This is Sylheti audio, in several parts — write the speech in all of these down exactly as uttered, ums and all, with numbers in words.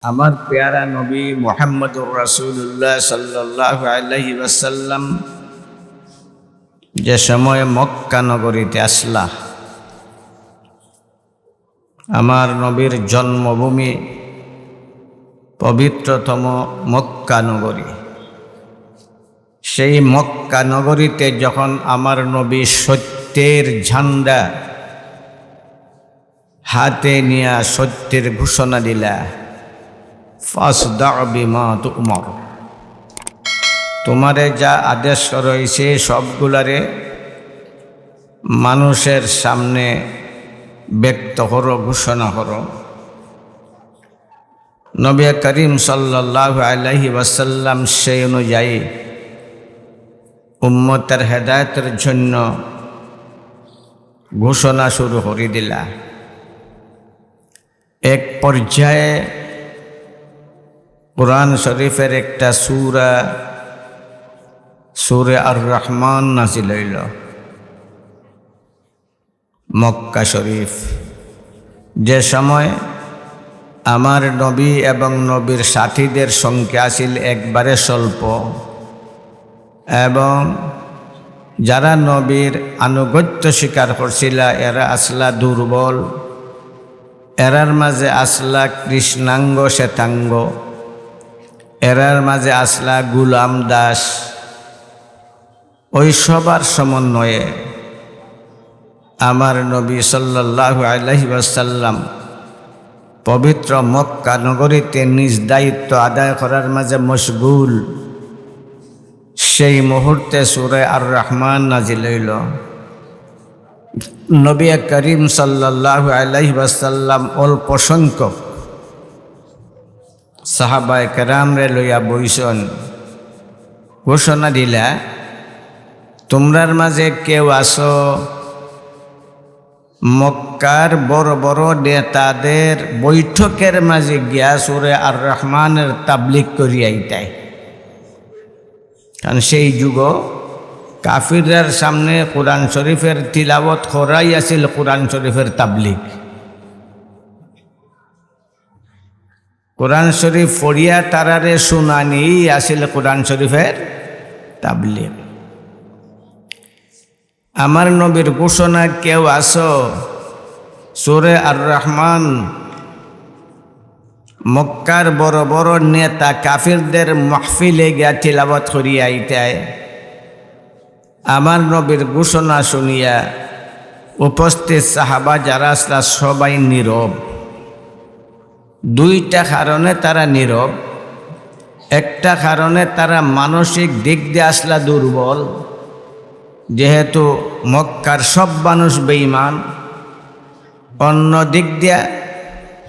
আমার পেয়ারা নবী মুহাম্মদুর রাসূলুল্লাহ সাল্লাল্লাহু আলাইহি ওয়াসাল্লাম যে সময় মক্কা নগরীতে আসলা, আমার নবীর জন্মভূমি পবিত্রতম মক্কা নগরী, সেই মক্কা নগরীতে যখন আমার নবী সত্যের ঝান্ডা হাতে নিয়া সত্যের ঘোষণা দিলা, "ফাসদা বিমা তু'মার", তোমারে যা আদেশ করা হইছে সবগুলারে মানুষের সামনে ব্যক্ত করো, ঘোষণা করো। নবী করিম সাল্লাল্লাহু আলাইহি ওয়াসাল্লাম সেই অনুযায়ী উম্মতের হেদায়েতের জন্য ঘোষণা শুরু করি দিলা। এক পর্যায়ে কোরআন শরীফের একটা সূরা, সূরা আর রহমান নাজিল হইল মক্কা শরীফ। যে সময় আমার নবী এবং নবীর সাথীদের সংখ্যা আছিল একবারে স্বল্প, এবং যারা নবীর আনুগত্য স্বীকার করছিলা, এরা আসলা দুর্বল, এরার মাঝে আসলা কৃষ্ণাঙ্গ শ্বেতাঙ্গ, এরার মাঝে আসলা গুলাম দাস। ওই সবার সমন্বয়ে আমার নবী সাল্লাল্লাহু আলাইহি ওয়াসাল্লাম পবিত্র মক্কা নগরীতে নিজ দায়িত্ব আদায় করার মাঝে মশগুল। সেই মুহূর্তে সূরা আর রহমান নাজিল হইল। নবী করিম সাল্লাল্লাহু আলাইহি ওয়াসাল্লাম অল্প সংখ্যক সাহাবায়ে কেরামরে লইয়া বইছন, ঘোষণা দিলা, "তোমরার মাঝে কেউ আছো, মক্কার বড় বড় নেতাদের বৈঠকের মাঝে গিয়া সূরা আর রহমানের তাবলিগ করিয়া আইতায়।" কারণ সেই যুগো কাফিররার সামনে কোরআন শরীফের তিলাওয়াত করাই আছিল কোরআন শরীফের তাবলিগ। কোরআন শরীফ পড়িয়া তারারে শুনানি আছিল কোরআন শরীফের তাবলিগ। আমার নবীর ঘোষণা, "কেউ আছো, সূরা আর রহমান মক্কার বড় বড় নেতা কাফিরদের মাহফিলে গিয়া তিলাওয়াত করিয়া আইতায়।" আমার নবীর ঘোষণা শুনিয়া উপস্থিত সাহাবা যারা আসলা সবাই নীরব। দুইটা কারণে তারা নীরব। একটা কারণে তারা মানসিক দিক দিয়া আসলা দুর্বল, যেহেতু মক্কার সব মানুষ বেঈমান। অন্য দিক দিয়া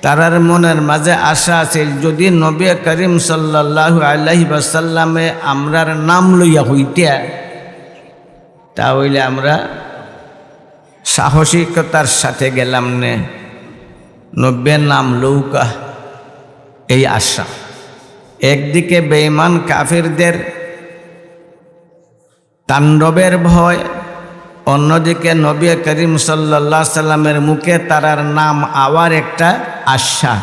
তারার মনের মাঝে আশা আছিল, যদি নবী করিম সাল্লাল্লাহু আলাইহি ওয়াসাল্লামে আমরার নাম লইয়া কইতা, তা অইলে আমরা সাহসিকতার সাথে গেলাম নে, নবীয়ে নাম লউক্কা, এই আশা। একদিকে বেঈমান কাফিরদের তাণ্ডবের ভয়, অন্যদিকে নবী করিম সাল্লাল্লাহু আলাইহি সাল্লামের মুখে তারার নাম আওয়ার একটা আশা।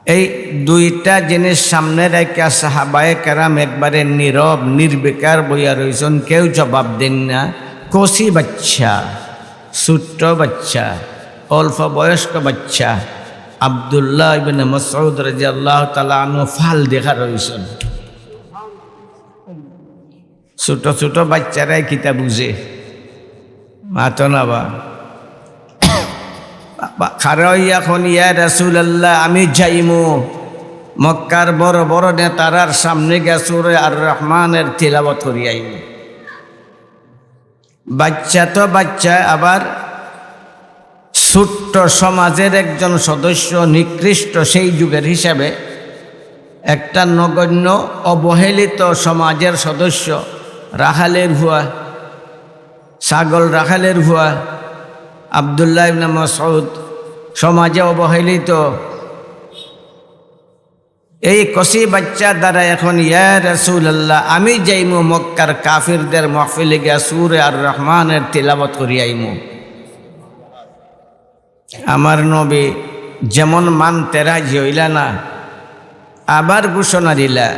এই দুইটা জিনিস সামনে রাখিয়া সাহাবায়ে কেরাম একবারে নীরব, নির্বিকার বইয়া রইছন, কেউ জবাব দেন না। কচি বাচ্চা, ছোট্ট বাচ্চা, অল্প বয়স্ক বাচ্চা আব্দুল্লাহ ইবনে মাসউদ রাদিয়াল্লাহু তাআলা আনহু ফাল দেখা রইছন। ছোট ছোট বাচ্চারাই কিতা বুঝে? মাতো না বা। বা-, খাড়া অইয়া কন, "ইয়া রাসূলুল্লাহ, আমি যাইমু মক্কার বড় বড় নেতারার সামনে গিয়া সূরা আর রহমানের তিলাওয়াত করি আইমু।" বাচ্চা তো বাচ্চা, আবার ছোট্ট সমাজের একজন সদস্য, নিকৃষ্ট সেই যুগের হিসাবে একটা নগণ্য অবহেলিত সমাজের সদস্য, রাখালের ফুয়া, ছাগল রাখালের ফুয়া আব্দুল্লাহ ইবনে মাসউদ, সমাজে অবহেলিত। এই কচি বাচ্চা দ্বারা এখন, "ইয়া রাসূলুল্লাহ, আমি যাইমু মক্কার কাফিরদের মাহফিলে গিয়া সূরা আর রহমানের তিলাওয়াত করি আইমু।" আমার নবী যেমন মানতে রাজি অইলা না, আবার ঘোষণা দিলা,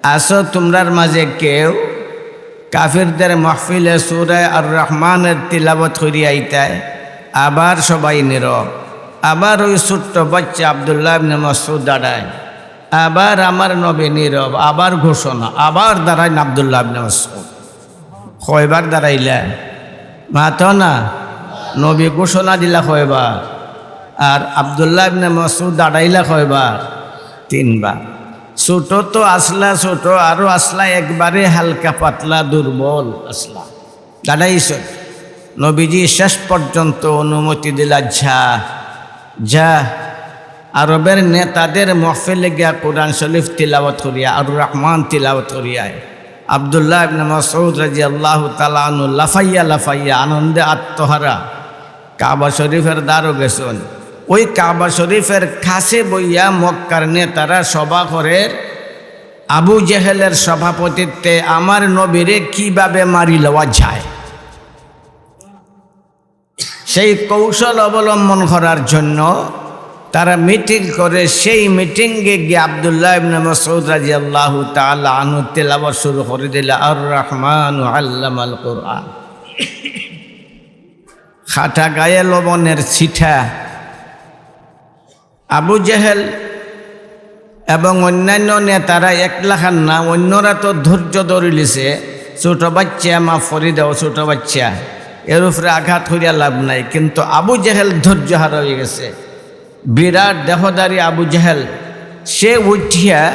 "আছো তুমরার মাঝে কেউ কাফিরদের মাহফিলে সূরা আর রহমানের তিলাওয়াত করিয়া আইতায়, আবার সবাই নীরব।" আবার ওই ছোট্ট বাচ্চা আব্দুল্লাহ ইবনে মাসউদ দাঁড়ায়, আবার আমার নবী নীরব, আবার ঘোষণা, আবার দাঁড়াইন আব্দুল্লাহ ইবনে মাসউদ। কয়বার দাঁড়াইলা? মাতো না। নবী ঘোষণা দিলা কয়বার? আর আব্দুল্লাহ ইবনে মাসউদ দাঁড়াইলা কয়বার? তিনবার। ছোট তো আছলা, ছোট আরো আছলা, একবারে হালকা পাতলা দুর্বল আছলা। দাঁড়াইছইন। নবীজি শেষ পর্যন্ত অনুমতি দিলা, "যা, যা।" আরবের নেতাদের মহফিলে গিয়া কোরআন শরীফ তিলাওয়াত করিয়া, আর রহমান তিলাওয়াত করিয়া, আব্দুল্লাহ ইবনে মাসউদ রাদিয়াল্লাহু তাআলা আনহু লাফাইয়া লাফাইয়া আনন্দে আত্মহারা কাবা শরীফের দ্বারো গেছইন। ওই কাবা শরীফের কাছে বইয়া মক্কার নেতারা সভা করের, আবু জেহেলের সভাপতিত্বে আমার নবীরে কিভাবে মারি লওয়া যায়, সেই কৌশল অবলম্বন করার জন্য তারা মিটিং করে। সেই মিটিংয়ে গিয়ে আব্দুল্লাহ ইবনে মাসউদ রাদিয়াল্লাহু তাআলা আনহু তেলাওয়াত শুরু করে দিলা, "আর রহমান আল্লামাল কোরআন।" কাটা গায়ে লবণের ছিটা। আবু জেহেল এবং অন্যান্য নেতারা একলাখান না, অন্যরা তো ধৈর্য ধরিলিছে। ছোট বাচ্চা, মাফ করি দেও, ছোট বাচ্চা, এর উপরে আঘাত করিয়া লাভ নাই। কিন্তু আবু জেহেল ধৈর্য হারা হয়ে গেছে। বিরাট দেহধারী আবু জেহেল, সে উঠিয়া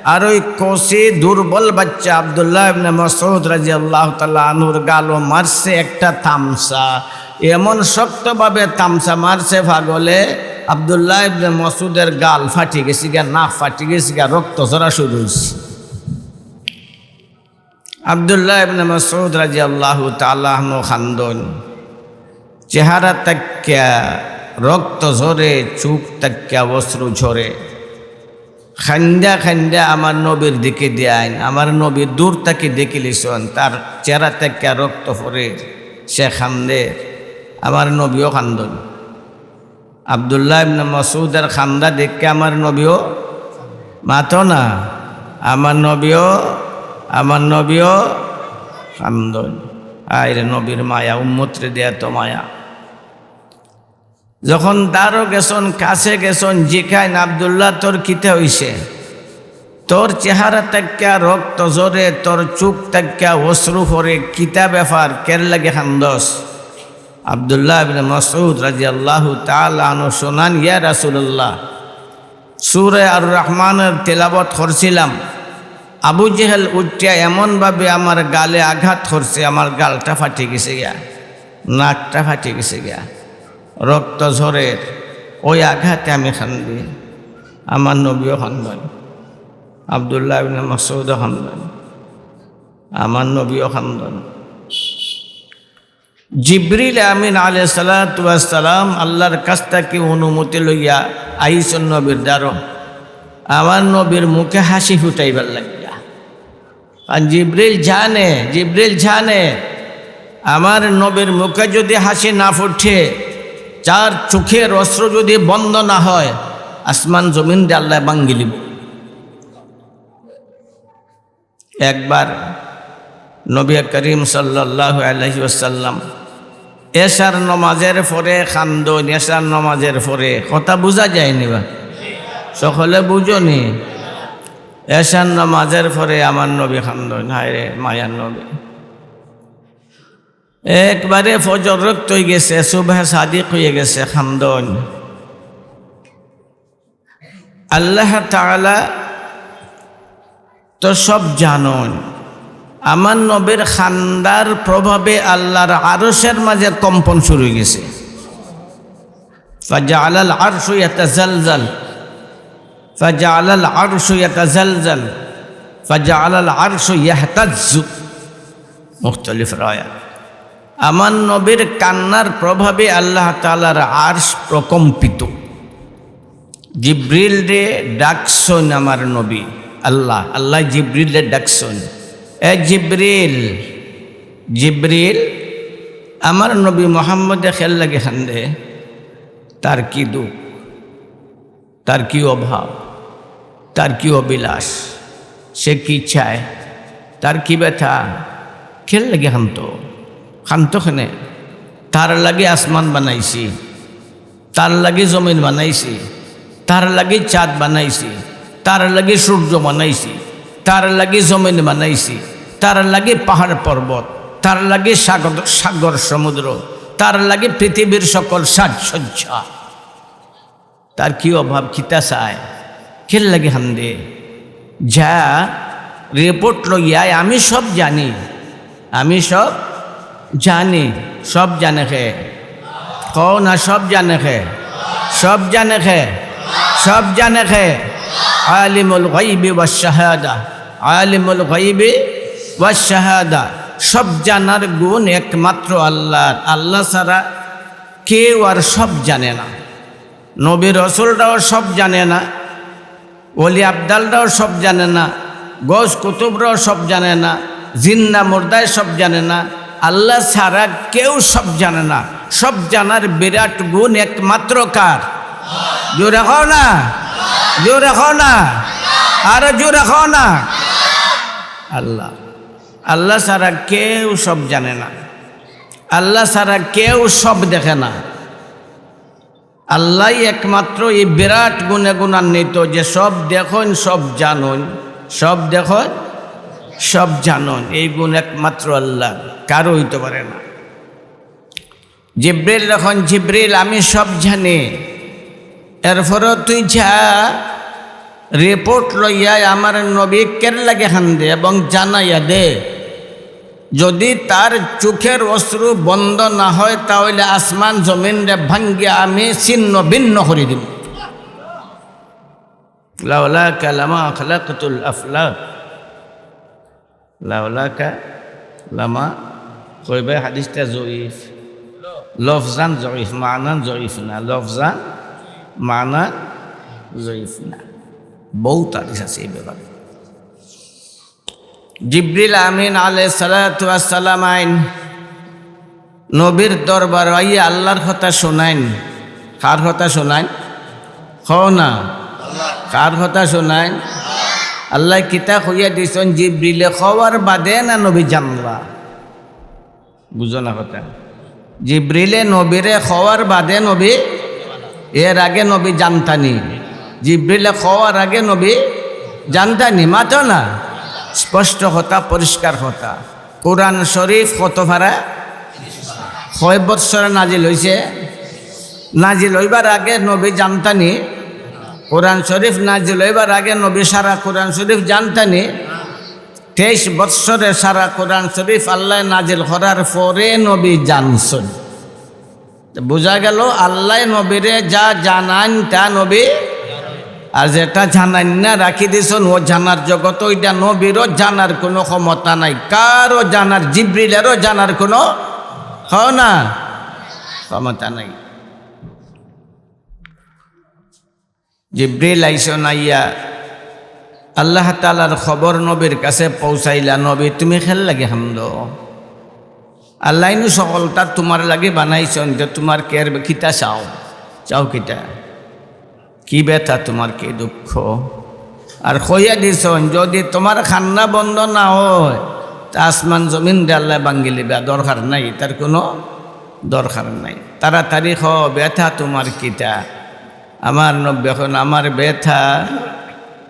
আর ওই কচি দুর্বল বাচ্চা আব্দুল্লাহ ইবনে মাসউদ রাদিয়াল্লাহু তাআলা আনহুর গালো মারছে একটা তামসা। এমন শক্তভাবে তামসা মারছে পাগলে, আব্দুল্লাহ ইবনে মাসউদের গাল ফাটি গেছে গিয়া, নাক ফাটি গেছে গিয়া, রক্ত ঝরা শুরু হইছে। আব্দুল্লাহ ইবনে মাসউদ রাদিয়াল্লাহু তাআলা আনহু কান্দইন। চেহারা থাকিয়া রক্ত ঝরে, চোখ থাকিয়া অশ্রু ঝরে। কান্দা কান্দা আমার নবীর দিকে দিয়াইন। আমার নবী দূর থাকি দেখিলিছইন, তার চেহারা থাকিয়া রক্ত পড়ে, সে কান্দে। আমার নবীও কান্দইন। আব্দুল্লাহ ইবনে মাসউদের কান্দা দেখে আমার নবীও, মাতো না, আমার নবীও, আমার নবীও কান্দইন। আয় রে নবীর মায়া, উম্মতরে দেয়া তো মায়া। যখন দ্বারো গেছইন, কাছে গেছইন, জিকাইন, "আব্দুল্লাহ, তোর কিতা হইছে? তোর চেহারা থাকিয়া রক্ত ঝরে, তোর চোখ থাকিয়া অশ্রু পড়ে, কিতা ব্যাপার? কের লাগি কান্দস?" আব্দুল্লাহ ইবনে মাসউদ রাদিয়াল্লাহু তাআলা আনহু শোনান, "ইয়া রাসূলুল্লাহ, সূরা আর রহমানের তেলাওয়াত করছিলাম, আবু জেহেল উঠিয়া এমনভাবে আমার গালে আঘাত করছে, আমার গালটা ফাটি গেছে গিয়া, নাকটা ফাটি গেছে গিয়া, রক্ত ঝরের, ওই আঘাতে আমি কান্দি।" আমার নবীও কান্দইন, আব্দুল্লাহ ইবনে মাসউদও কান্দইন, আমার নবীও কান্দইন। জিবরিল আমিন আলাইহিস সালাতু ওয়াস সালাম আল্লাহর কাছ থাকি অনুমতি লইয়া আইছইন নবীর দ্বারো। আমার নবীর মুখে হাসি ফুটাইবার লাগিয়া। আর জিবরিল জানে, জিবরিল জানে, আমার নবীর মুখে যদি হাসি না ফুটে, চার চোখের অশ্রু যদি বন্ধ না হয়, আসমান জমিন দে আল্লাহ ভাঙ্গি লিব। একবার নবী করিম সাল্লাল্লাহু আলাইহি ওয়াসাল্লাম এশার নমাজের পরে কান্দইন, এশার নমাজের পরে। কথা বুঝা যায়নি বা? সকলে বুঝনি? এশার নমাজের পরে আমার নবী কান্দইন, হায় রে মায়ার নবী। একবারে ফজর রক্ত হয়ে গেছে, সুবহে সাদিক হয়ে গেছে, কান্দইন। আল্লাহ তাআলা তো সব জানইন। আমার নবীর কান্দার প্রভাবে আল্লাহর আরশের মাঝে কম্পন শুরু হয়ে গেছে। ফাজাআলাল আরশু ইয়াতাজালজাল, ফাজাআলাল আরশু ইয়াতাজালজাল, ফাজাআলাল আরশু ইয়াহতাজ্জু। মুখতালিফ রায়াত। আমার নবীর কান্নার প্রভাবে আল্লাহ তাআলার আরশ প্রকম্পিত। জিবরিলরে ডাকছইন আমার নবী, আল্লাহ, আল্লাহ জিবরিলরে ডাকছইন, "এ জিবরিল, জিবরিল, আমার নবী মোহাম্মদে কের লাগি কান্দে, তার কি দুঃখ, তার কি অভাব?" তার কি অভিলাষ, সে কি চায়, তার কি ব্যথা, কের লাগি কান্দো, কান্দো কেনে? তার লাগি আসমান বানাইছি, তার লাগি জমিন বানাইছি, তার লাগি চাঁদ বানাইছি, তার লাগি সূর্য বানাইছি, তার লাগি জমিন বানাইছি, তার লাগি পাহাড় পর্বত, তার লাগি সাগর, সাগর সমুদ্র, তার লাগি পৃথিবীর সকল সাজসজ্জা। তার কি অভাব, কিতা চায়, কের লাগি কান্দে? যা রিপোর্ট লইয়া আয়, আমি সব জানি, আমি সব জানি। সব জানে কে? কও না, সব জানে কে? সব জানে কে? সব জানে কে? আলিমুল গাইবি ওয়াশ শাহাদা, আলিমুল গাইবি ওয়াশ শাহাদা। সব জানার গুণ একমাত্র আল্লাহর। আল্লাহ ছাড়া কেউ আর সব জানে না। নবী রসুলরাও সব জানে না, ওলি আবদালরাও সব জানে না, গৌস কুতুবরাও সব জানে না, জিন্দা মুর্দায় সব জানে না, আল্লাহ ছাড়া কেউ সব জানে না। সব জানার বিরাট গুণ একমাত্র কার? জোরে কও না, জোরে কও না, আরো জোরে কও না। আল্লাহ, আল্লাহ ছাড়া কেউ সব জানে না, আল্লাহ ছাড়া কেউ সব দেখে না। আল্লাহ একমাত্র এই বিরাট গুণে গুণান্বিত, যে সব দেখইন, সব জানইন, সব দেখইন, সব জানইন। এই গুণ একমাত্র আল্লাহ, কারো অইতো পারে না। জিব্রিল এখন, জিব্রিল, আমি সব জানি, এরপরও তুই যা, রিপোর্ট লইয়া আমার নবী কের লাগি কান্দে এবং জানাইয়া দে। যদি তার চোখের অশ্রু বন্ধ না হয়, তাহলে আসমান জমিনরে ভাঙ্গিয়া আমি ছিন্ন ভিন্ন করি দিমু। লাউলাকা লামা খালাকতুল আফলাক। লাউলাকা লামা, কইবে হাদিসটা জয়ীফ, লফজান জয়ীফ, মানান জয়ীফ না, লফজান, মানান জয়ীফ না। বহুত হাদিস আছে এই ব্যাপারে। জিব্রিল আমিন আলাইহিস সালাতু ওয়াস সালাম আইন নবীর দরবার আইয়া আল্লাহর কথা শুনাইন। কার কথা শুনাইন? কও না। কার কথা শুনাইন? আল্লাহ কিতা কইয়া দিছইন? জিব্রিলে কওয়ার বাদে না নবী জানলা? বুঝো না কথা। জিব্রিলে নবীরে কওয়ার বাদে নবী, এর আগে নবী জানতা নি? জিব্রিলে কওয়ার আগে নবী জানতা নি? মাতো না। স্পষ্ট কথা, পরিষ্কার কথা। কোরআন শরীফ কত পারা? কয় বৎসরে নাজিল অইছে? নাজিল অইবার আগে নবী জানতা নি? কোরআন শরীফ নাজিল অইবার আগে নবী সারা কোরআন শরীফ জানতা নি? তেইশ বৎসরে সারা কোরআন শরীফ আল্লায় নাজিল করার পরে নবী জানছইন। তো বুঝা গেল, আল্লায় নবীরে যা জানাইন তা নবী, আর যেটা জানাইন না, রাখি দিছইন, ও জানার জগত, ওইটা নবীরও জানার কোনো ক্ষমতা নাই, কারও জানার, জিব্রিলেরও জানার কোনো, কও না, ক্ষমতা নাই। জিব্রিল আইছইন, আইয়া আল্লাহ তাআলার খবর নবীর কাছে পৌঁছাইলা, "নবী, তুমি কের লাগি কান্দো? আল্লায় নু সকলতা তুমার লাগি বানাইছইন, তো তুমার কের কিতা চাও? চাও কিতা? কি ব্যথা তুমার, কি দুঃখ?" আর কইয়া দিছইন, যদি তুমার কান্না বন্ধ না হয়, তা আসমান জমিনরে আল্লায় ভাঙ্গিলিবা, দরকার নাই, তার কোনো দরকার নাই। তাড়াতাড়ি কও, ব্যথা তুমার কিতা? আমার নবী কইন, আমার ব্যথা,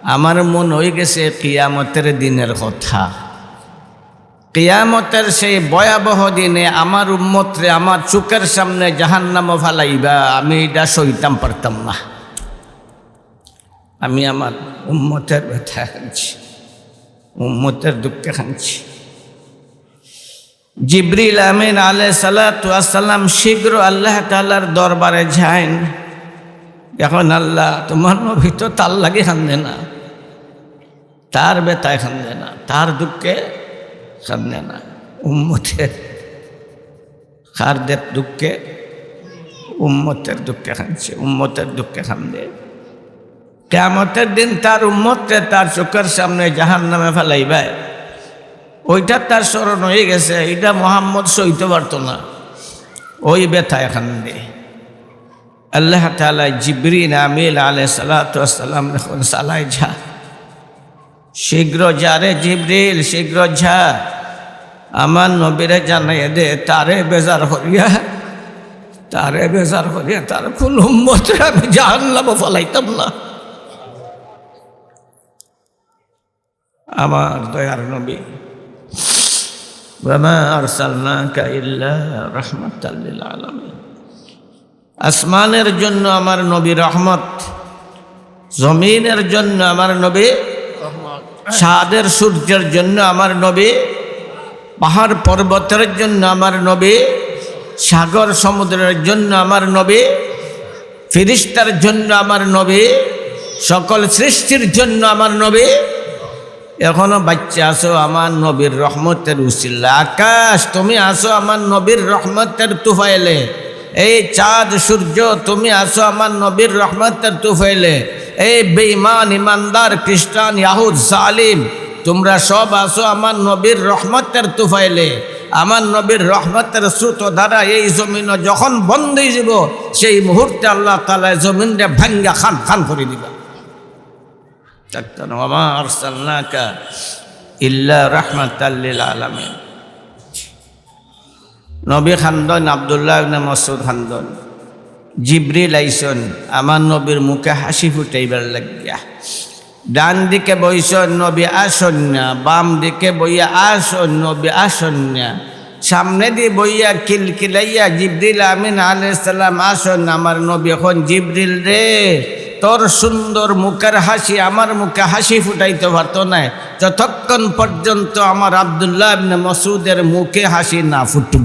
আমার মনো অইগেছে কিয়ামতের দিনের কথা। কিয়ামতের সেই ভয়াবহ দিনে আমার উম্মতরে আমার চউখের সামনে জাহান্নামো ফালাইবা, আমি ইটা সইতাম পারতাম না। আমি আমার উম্মতের ব্যথায় কানছি, উম্মতের দুঃখে কানছি। জিব্রিল আমিন আলাইহিস সালাতু ওয়াস সালাম শীঘ্র আল্লাহ তাআলার দরবারে যাইন। এখন আল্লাহ, তুমার নবী তো তার লাগি কান্দে না, তার ব্যথায় কান্দে না, তার দুঃখে কান্দে না, উম্মতের, কার দে-, দুঃখে? উম্মতের দুঃখে কানছে, উম্মতের দুঃখে কান্দে। কিয়ামতের দিন তার উম্মতরে তার চউখের সামনে জাহান্নামে ফালাইবায়, ওইটা তার স্মরণ অইগেছে, ইটা মোহাম্মদ সইতো পারতো না, ওই ব্যথায় কান্দে। আল্লাহ তাআলা জিব্রিল আমিন আলাইহিস সালাতু ওয়াস সালামরে কইন, "চালায় যা, শীঘ্র যা রে জিবরিল, শীঘ্র যা, আমার নবীরে জানাইয়া দে, তারে বেজার করিয়া, তারে বেজার করিয়া তার কুল উম্মতরে আমি জাহান্নামো ফালাইতাম না। আমার দয়ার নবী, ওয়া মা আরসালনাকা ইল্লা রাহমাতাল লিল আলামিন। আসমানের জন্য আমার নবী রহমত, জমিনের জন্য আমার নবী রহমত। চাঁদের সূর্যের জন্য আমার নবী, পাহাড় পর্বতের জন্য আমার নবী, সাগর সমুদ্রের জন্য আমার নবী, ফিরিস্তার জন্য আমার নবী, সকল সৃষ্টির জন্য আমার নবী। এখনো বাচ্চা আছো আমার নবীর রহমতের উসিলা। আকাশ, তুমি আছো আমার নবীর রহমতের তুফাইলে। এই চাঁদ সূর্য, তুমি আছো আমার নবীর রহমতের তুফাইলে। এই বেঈমান, ইমানদার, খ্রিস্টান, ইয়াহুদ, জালিম, তোমরা সব আছো আমার নবীর রহমতের তুফাইলে। আমার নবীর রহমতের স্রোত দ্বারা এই জমিনও যখন বন্ধ হয়ে যাব, সেই মুহূর্তে আল্লাহ তাআলা জমিনরে ভাঙ্গা খান খান করে দিবা। ডাক্তার, ওয়া মা আরসালনাকা ইল্লা রাহমাতাল লিল আলামিন। নবী খান্দন, আব্দুল্লাহ ইবনে মাসউদ খান্দন, জিবরিল আইছন আমার নবীর মুখে হাসি ফুটাইবার লাগিয়া। ডান দিকে বইছন নবী আসন না, বাম দিকে বইয়া আসন নবী আসন না। সামনেদি বইয়া কিলকিলাইয়া জিবরিল আমিন আলাইহিস সালাম আসন। আমার নবী কইন, "জিবরিল রে, তোর সুন্দর মুখের হাসি আমার মুখে হাসি ফুটাইতে পারতো না, যতক্ষণ পর্যন্ত আমার আব্দুল্লাহ ইবনে মাসউদের মুখে হাসি না ফুটবো।"